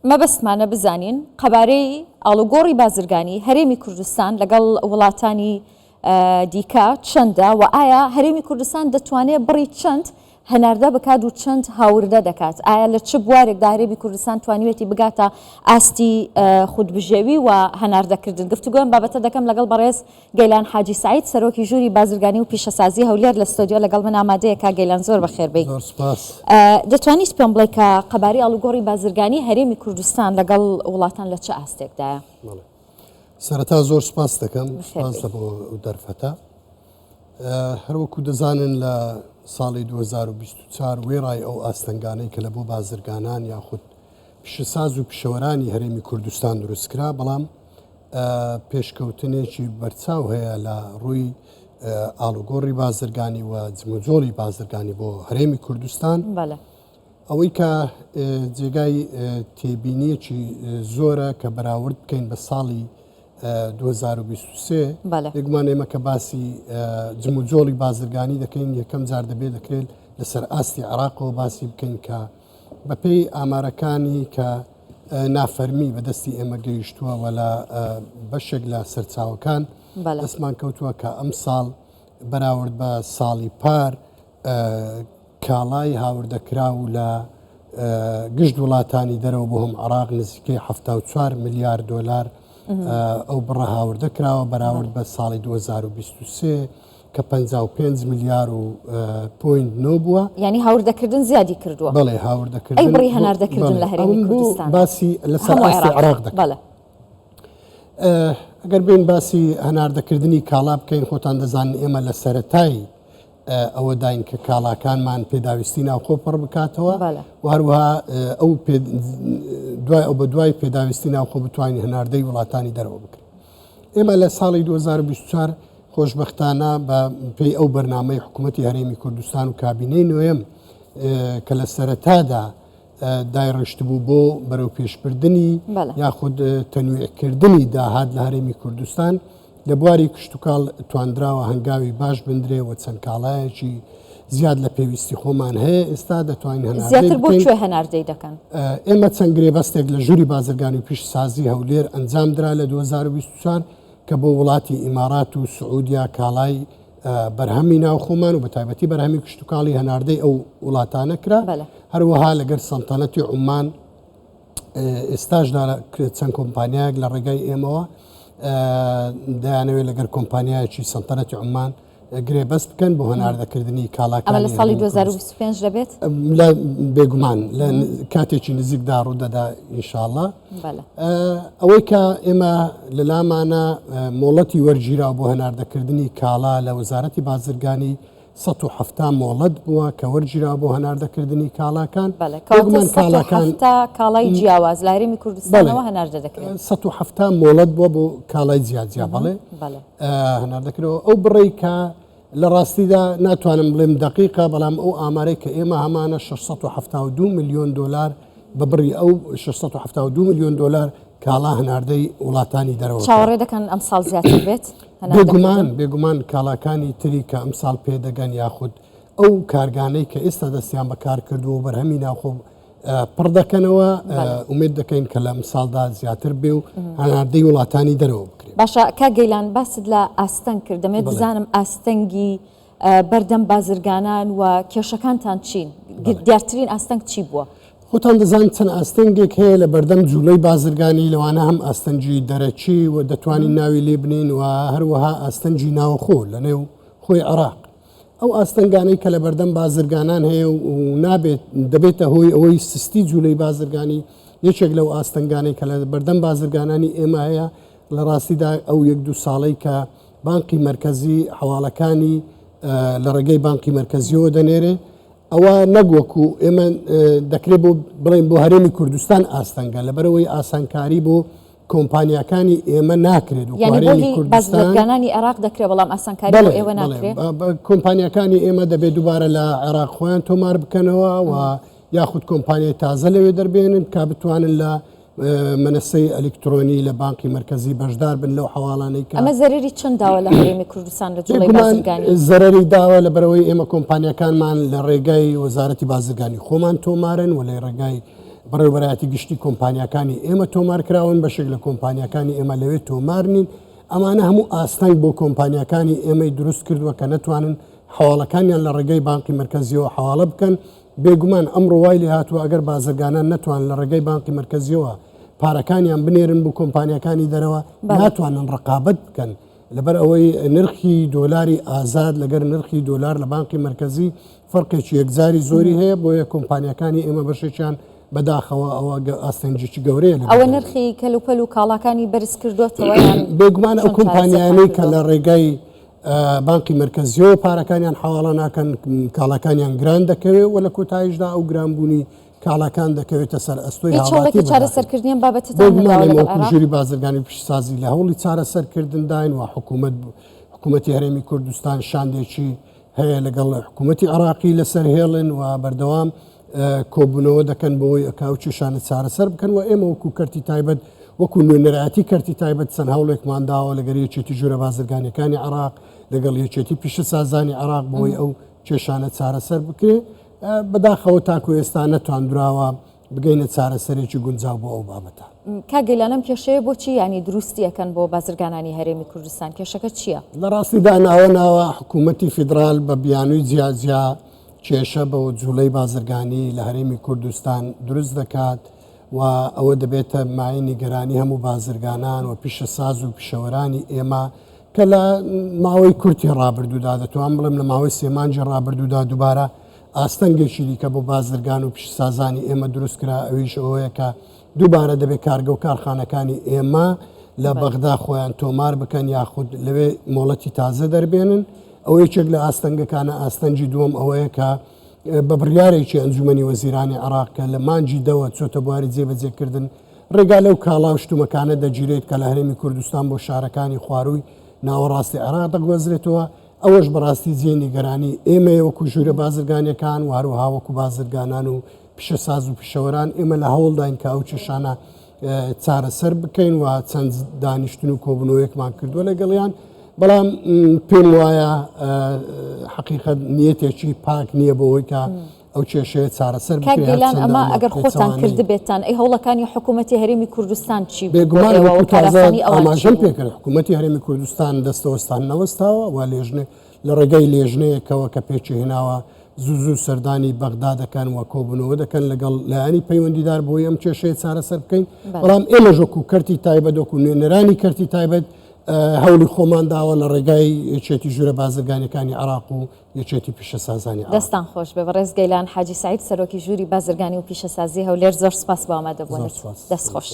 مەبەستمانە بزانین قەبارەی ئاڵوگۆڕی بازرگانی هەرێمی کوردستان لەگەڵ وڵاتانی دیکە چەندە و ئایا هەرێمی کوردستان دەتوانێت بڕی چەند هەناردە بکات و چەند هاوردە دەکات؟ ئایا لە چ بوارێکدا هەرێمی کوردستان توانیوێتی بگاتە ئاستی خودبژێوی و هەناردەکردن؟ گفتوگۆی ئەم بابەتە دەکەم لەگەڵ بەڕێز گەیلان حاجی سەعید سەرۆکی ژووری بازرگانی و پیشەسازی هەولێر لە ستۆدیۆ لەگەڵ من ئامادەیە. کاک گەیلان زۆر بەخێربێی. زۆر سوپاس. دەتوانیت پێم بڵێی کە قەبارەی ئاڵوگۆڕی بازرگانی هەرێمی کوردستان لەگەڵ وڵاتان لە چ ئاستێکدایە؟ بەڵێ. سەرەتا زۆر سوپاس دەکەم، سوپاس بۆ ئەو دەرفەتە. هەروەکو دەزانن لە ساڵی 2024 وێڕای ئەو ئاستەنگانەی کە لە بۆ بازرگانان یاخود پیشەساز و پیشەوەرانی هەرێمی کوردستان دروستکرا، بەڵام پێشکەوتنێکی بەرچاو هەیە لە ڕووی ئاڵوگۆڕی بازرگانی و جموجۆڵی بازرگانی بۆ هەرێمی کوردستان. ئەوەی کە جێگای تێبینیەکی زۆرە کە بەراورد بکەین بە ساڵی 2023 بێگومان ئێمە کە باسی جموجۆڵی بازرگانی دەکەین یەکەم جار دەبێت دەکرێت لەسەر ئاستی عراقەوە باسی بکەین کە بەپێی ئامارەکانی کە نافەرمی بەدەستی ئێمە گەیشتووە و لە بەشێک لە سەرچاوەکان دەستمان کەوتووە کە ئەم ساڵ بەراورد بە ساڵی پار کاڵای هاوردەکراو لە گشت وڵاتانی دەرەوە بۆ هەم عراق نزیکەی 74 ملیار دۆلار ئەو بڕە هاوردە کراوە بەراورد بە ساڵی 2023 کە 55 ملیار و point نۆ بووە. یانی هاوردەکردن زیادی کردووە. بەڵێ هاوردەکردن. ئەی بڕی هەناردەکردن لە هەرێمی کوردستان. باسی لەسەر ئاستی عێراق دەکەم. بەڵێ. ئەگەر بێین باسی هەناردەکردنی کاڵا بکەین خۆتان دەزانن ئێمە لە سەرەتای ئەوەداین کە کاڵاکانمان پێداویستی ناوخۆ پڕ بکاتەوە و هەروەها ئەو دوای ئەو بە دوای پێداویستی ناوخۆ بتوانین هەناردەی وڵاتانی دەرەوە بکرێت. ئێمە لە ساڵی 2024 خۆشبەختانە بە پێی ئەو بەرنامەی حکوومەتی هەرێمی کوردستان و کابینەی نوێم کە لە سەرەتادا دایڕشتبوو بۆ بەرەوپێشبردنی یاخود تەنویعکردنی داهات لە هەرێمی کوردستان لە بواری کشتوکاڵ تواندراوە هەنگاوی باش بندرێ و چەند کاڵایەکی زیاد لە پێویستی خۆمان هەیە ئێستا دەتوانین هەناردەی زیاتر بۆ کوێ هەناردەی دەکەن؟ ئێمە چەند گرێبەستێک لە ژووری بازرگانی و پیشەسازی هەولێر ئەنجامدرا لە 2024 کە بۆ وڵاتی ئیمارات و سعودیا کاڵای بەرهەمی ناوخۆمان و بەتایبەتی بەرهەمی کشتوکاڵی هەناردەی ئەو وڵاتانە کرا هەروەها لەگەر سەڵتەنەتی عومان ئێستاشدا چەند کۆمپانیایەک لە ڕێگای ئێمەوە دەیانەوێت لەگەر کۆمپانیایەکی سەڵتەنەتی عومان گرێبەست بکەن بۆ هەناردەکردنی کاڵاکان لە ساڵی 2025 دەبێت لە بێگومان لە کاتێکی نزیکدا ڕوودەدا ئینشاءاللە ئەوەی کە ئێمە لە لامانە مۆڵەتی وەرگیراو بۆ هەناردەکردنی کاڵا لە وەزارەتی بازرگانی 170 مۆڵەت بووە کە وەرگیرا بۆ هەناردەکردنی کاڵاکان بەڵێ کاڵاکان کاڵای جیاواز لە هەرێمی کوردستانەوە هەناردە دەکرێت 170 مۆڵەت بووە بۆ کاڵای جیاجیا بەڵێ هەناردەکرەوە ئەو بڕی کە لە ڕاستیدا ناتوانم بڵێم دەقیقە، بەڵام ئەو ئامارەی کە ئێمە هەمانە 672 ملیۆن دۆلار بە بڕی ئەو 672 ملیۆن دۆلار کاڵا هەناردەی وڵاتانی دەرەوە کرا. چاوەڕێ دەکەن ئەمساڵ زیاتر بێت هەناردەکردن؟ بێگومان، بێگومان کاڵاکانی تری کە ئەمساڵ پێدەگەن یاخود ئەو کارگانەی کە ئێستا دەستیان بە کار کردووە و بەرهەمی ناوخۆ پڕ دەکەنەوە، ئومێد دەکەین کە لە ئەمساڵدا زیاتر بێ و هەناردەی وڵاتانی دەرەوە بکرێت. باشە کاک گەیلان باست لە ئاستەنگ کرد، دەمەوێت بزانم ئاستەنگی بەردەم بازرگانان و کێشەکانتان چین؟ دیارترین ئاستەنگ چی بووە؟ خۆتان دەزانن چەند ئاستەنگێک هەیە لە بەردەم جوڵەی بازرگانی، لەوانە هەم ئاستەنگی دەرەکی و دەتوانین ناوی لێ بنێین و هەروەها ئاستەنگی ناوخۆ لەنێو خۆی عێراق. ئەو ئاستەنگانەی کە لەبەردەم بازرگانان هەیە و نابێت دەبێتە هۆی ئەوەی سستی جوولەی بازرگانی یەکێک لەو ئاستەنگانەی کە لە بەردەم بازرگانانی ئێمە هەیە لە ڕاستیدا ئەو یەک دوو ساڵەی کە بانقی مەرکەزی حواڵەکانی لە ڕێگەی بانقی مەرکەزیەوە دەنێرێ ئەوە نەک وەکو ئێمە دەکرێت بۆ بڵێن بۆ هەرێمی کوردستان ئاستەنگە لەبەرەوەی ئاسانکاری بۆ کۆمپانیاکانی ئێمە ناکرێت و یانی بۆ هی بازرگانانی عێراق دەکرێت بەڵام ئاسانکاری بۆ ئێوە ناکرێت؟ کۆمپانیاکانی ئێمە دەبێت دووبارە لە عێراق خۆیان تۆمار بکەنەوە و یاخود کۆمپانیای تازە لەوێ دەربێنن کا بتوانن لە مەنەسەی ئەلیکترۆنی لە بانقی مەرکەزی بەشدار بن لەو حەواڵانەی کە ئەمە زەرەری چەند داوە لە هەرێمی کوردستان لە جوڵەی بازرگانی؟ زەرەری داوە لەبەرئەوەی ئێمە کۆمپانیاکانمان لە ڕێگای وەزارەتی بازرگانی خۆمان تۆمارن و لە ڕێگای. بەڕێوەبەرایەتی گشتی کۆمپانیاکانی ئێمە تۆمار کراون، بەشێک لە کۆمپانیاکانی ئێمە لەوێ تۆمار نین، ئەمانە هەموو ئاستەنگ بۆ کۆمپانیاکانی ئێمەی دروست کردووە کە نەتوانن حەواڵەکانیان لە ڕێگەی بانقی مەرکەزیەوە حەواڵە بکەن، بێگومان ئەمڕۆ وای لێهاتووە ئەگەر بازرگانان نەتوانن لە ڕێگەی بانقی مەرکەزیەوە پارەکانیان بنێرن بۆ کۆمپانیاکانی دەرەوە ناتوانن ڕقابەت بکەن لەبەر ئەوەی نرخی دۆلاری ئازاد لەگەر نرخی دۆلار لە بانقی مەرکەزی فەرقێکی یەکجاری زۆری هەیە بۆیە کۆمپانیاکانی ئێمە بەشێکیان بەداخەوە ئەوە ئاستەنگێکی گەورەیە لە ئەوە نرخی کەلوپەل و کاڵاکانی بەرز کردوێتەوە یان بێگومان ئەو کۆمپانیانەی کە لە ڕێگای بانقی مەرکەزیەوە پارەکانیان حواڵە ناکەن کاڵاکانیان گران دەکەوێت و لە کۆتاییشدا ئەو گرانبوونی کاڵاکان دەکەوێتە سەر ئەستۆی هیچ هەوڵێکی هاوڵاتی چارەسەرکردنی ئەم بابەتەتان بێگومان نەداوە ئێمە لەگەڵ وەکو عێراق؟ ژووری بازرگانی و پیشەسازی لە هەوڵی چارەسەرکردنداین و حکوومەت حکوومەتی هەرێمی کوردستان شاندێکی هەیە لەگەڵ حکوومەتی عێراقی لەسەر هێڵن و بەردەوام کۆبوونەوە دەکەن بۆی ئەکا و کێشانە چارەسەر بکەن و ئێمە وەکو کەرتی تایبەت وەکو نوێنەرایەتی کەرتی تایبەت چەند هەوڵێکمان داوە لەگەر یەکێتی ژوورە بازرگانیەکانی عێراق لەگەڵ یەکێتی پیشەسازانی عێراق بۆی ئەو کێشانە چارەسەر بکرێ بەداخەوە تاکو ئێستا نەتواندراوە بگەینە چارەسەرێکی گونجاو بۆ ئەو بابەتە. کاک گەیلان ئەم کێشەیە بۆچی یانی دروستی ئەکەن بۆ بازرگانانی هەرێمی کوردستان کێشەکە چییە؟ لە ڕاستیدا ناوە ناوە حکوومەتی فیدرال بە بیانووی جیاجیا کێشە بۆ جوڵەی بازرگانی لە هەرێمی کوردستان دروست دەکات و ئەوە دەبێتە مایەی نیگەرانی هەموو بازرگانان و پیشەساز و پیشەوەرانی ئێمە کە لە ماوەی کورتی ڕابردوودا دەتوانم بڵێم لە ماوەی سێ مانگی ڕابردوودا دووبارە ئاستەنگێکی دیکە بۆ بازرگان و پیشەسازانی ئێمە دروست کرا ئەویش ئەوەیە کە دووبارە دەبێت کارگە و کارخانەکانی ئێمە لە بەغدا خۆیان تۆمار بکەن یاخود لەوێ مۆڵەتی تازە دەربێنن ئەوە یەکێک لە ئاستەنگەکانە ئاستەنگی دووەم ئەوەیە کە بە بڕیارێکی ئەنجومەنی وەزیرانی عێراق کە لە مانگی دەوە چۆتە بواری جێبەجێکردن ڕێگا لەو کاڵا و شتومەکانە دەگیرێت کە لە هەرێمی کوردستان بۆ شارەکانی خوارووی ناوەڕاستی عێراق دەگوازرێتەوە، ئەوەش بەڕاستی جێی نیگەرانی ئێمەیە وەکو ژوورە بازرگانیەکان و هەروەها وەکو بازرگانان و پیشەساز و پیشەوەران، ئێمە لە هەوڵداین کە ئەو کێشانە چارەسەر بکەین و چەند دانیشتن و کۆبوونەوەیەکمان کردووە لەگەڵیان، بەڵام پێم وایە حەقیقەت نیەتێکی پاک نییە بۆ ئەوەی کە ئەو کێشەیە چارەسەر کاک بکرێت گەیلان هەرچەندە ئەمە ئەمە ئەگەر خۆتان پێچەوانەی کردبێتتان ئەی هەوڵەکانی حکوومەتی هەرێمی کوردستان چی بوو بۆ بێگومان ئێوە و وەکو تازە کارئاسانی ئەوان چی ئاماژەم بوو؟ پێکرد حکوومەتی هەرێمی کوردستان دەستەوەستان نەوەستاوە و لێژنە لە ڕێگەی لێژنەیەکەوە کە پێکی هێناوە زوو زوو سەردانی بەغدا دەکەن و کۆبوونەوە دەکەن لەگەڵ لایەنی پەیوەندیدار بۆی ئەم کێشەیە چارەسەر بکەین بەڵێ. بەڵام ئێمەش وەکو کەرتی تایبەت وەکو نوێنەرانی کەرتی تایبەت هەوڵی خۆمان داوە لە ڕێگای یەکێتی ژوورە بازرگانیەکانی عێراق و یەکێتی پیشەسازانی عێراق. دەستان خۆش بێ بەڕێز گەیلان حاجی سەعید سەرۆکی ژووری بازرگانی و پیشەسازی هەولێر زۆر سوپاس بۆ ئامادەبوونت. زۆر سوپاس. دەست خۆش.